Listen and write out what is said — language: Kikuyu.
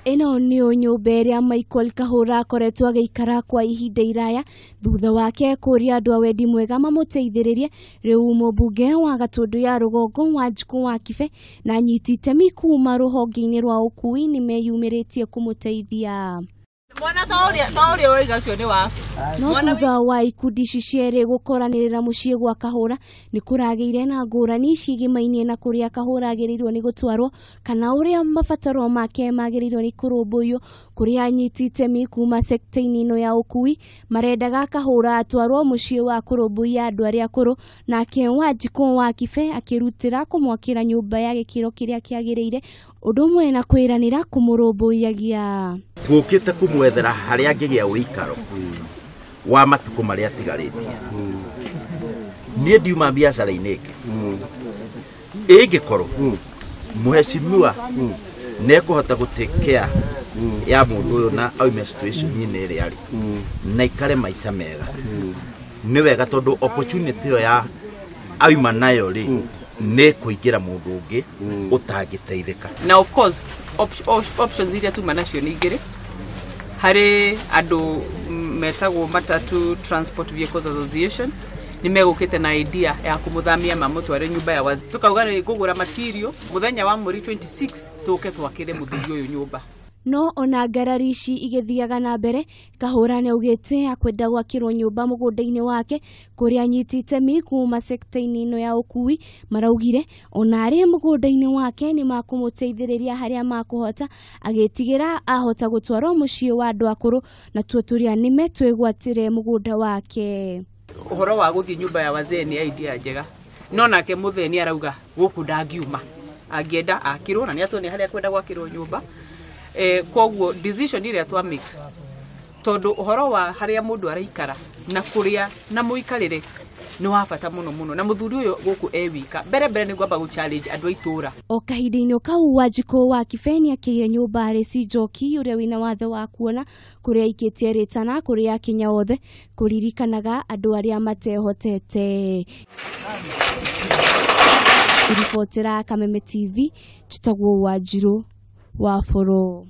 Ĩno nĩyo nyũmba ĩrĩa Michael Kahũra akoretwo agĩikara kwa ihinda iraya thutha wake kũria andũ a wendi mwega mamũteithĩrĩrie. Rĩu mũmbunge wa Gatũndũ ya rũgongo Wanjikũ wa Kibe na anyiti itemi kuma rũhonge-inĩ rwa ũkui nĩmeyumĩrĩtie kũmũteithia. Mwana ta ũrĩa woiga ũcio nĩ waku. No thutha wa ikundi ici cierĩ gũkoranĩrĩra mũciĩ gwa Kahũra nĩ kũragĩire na ngũrani ciĩgĩmainie na kũrĩa Kahũra agĩrĩirwo nĩ gũtwarwo kana ũrĩa mabataro make magĩrĩirwo nĩ kũrũmbũiyo. Kũrĩa anyiti itemi kuma sekta-inĩ ĩno ya ũkui marendaga Kahũra atwarwo mũciĩ wa kũrũmbũiya andũ arĩa akũrũ, nake Wanjikũ wa Kibe akĩrutĩra kũmwakĩra nyũmba ya gĩkĩro kĩrĩa kĩagĩrĩire, ũndũ ũmwe na kwĩranĩra kũmũrũmbũiyagia. Ngũkĩte kũmwethera harĩa angĩgĩa ũikaro wa matukũ marĩa atigarĩtie. Niĩ ndiuma biacara-inĩ ĩngĩ ĩngĩkorwo mũheshimiwa nĩekũhota gũ take care ya mũndũ ũyũ na aume situation-inĩ ĩrĩa arĩ na ikare maica mega, nĩ wega tondũ opportunity ĩyo ya auma nayo rĩ nĩ kũingĩra mũndũ ũngĩ ũtangĩteithĩka. Na of course options iria tuma nacio nĩ igĩrĩ. Harĩ andũ metagwo Matatu Transport Vehicles Association nĩ megũkĩte na idea ya kũmũthamia mamũtware nyũmba ya wazi. Tukauga nĩ kũgũra material mũthenya wa mweri 26 tũke twakĩre mũthuri ũyũ nyũmba. No ona ngarari ici igĩthiaga na mbere, Kahũra nĩaugĩte akwenda gwakĩrwo nyũmba mũgũnda-inĩ wake kũrĩa anyiti itemi kuma sekta-inĩ ĩno ya ũkui maraugire ona arĩ mũgũnda-inĩ wake nĩ makũmũteithĩrĩria harĩa makũhota, agĩtigĩra ahota gũtwarwo mũciĩ wa andũ akũrũ na tuo tũrĩa nĩme twĩgwatĩre mũgũnda wake. Ũhoro wa gũthiĩ nyũmba ya wazee nĩ idea njega, no nake mũthee nĩ arauga gũkũ ndangiuma, angĩenda akĩrwo na nĩ atuonia harĩa akwenda gwakĩrwo nyũmba. Koguo decision ĩrĩa twa make, tondũ ũhoro wa harĩa mũndũ araikara na kũrĩa na mũikarĩre nĩ wa bata mũno mũno, na mũthuri ũyũ gũkũ e wika. Mbere mbere nĩ ngwamba gũ challenge andũ a itũra. O kahinda-inĩ kau Wanjikũ wa Kibe nĩakĩire nyũmba Arĩci Njoki ũrĩa wĩna wathe wa kuona kũrĩa aikĩtie rĩtana kũrĩ Akenya othe kũririkanaga andũ arĩa matehotete. Ribotera Kameme TV, njĩtagwo Wanjirũ wa Bũrũ.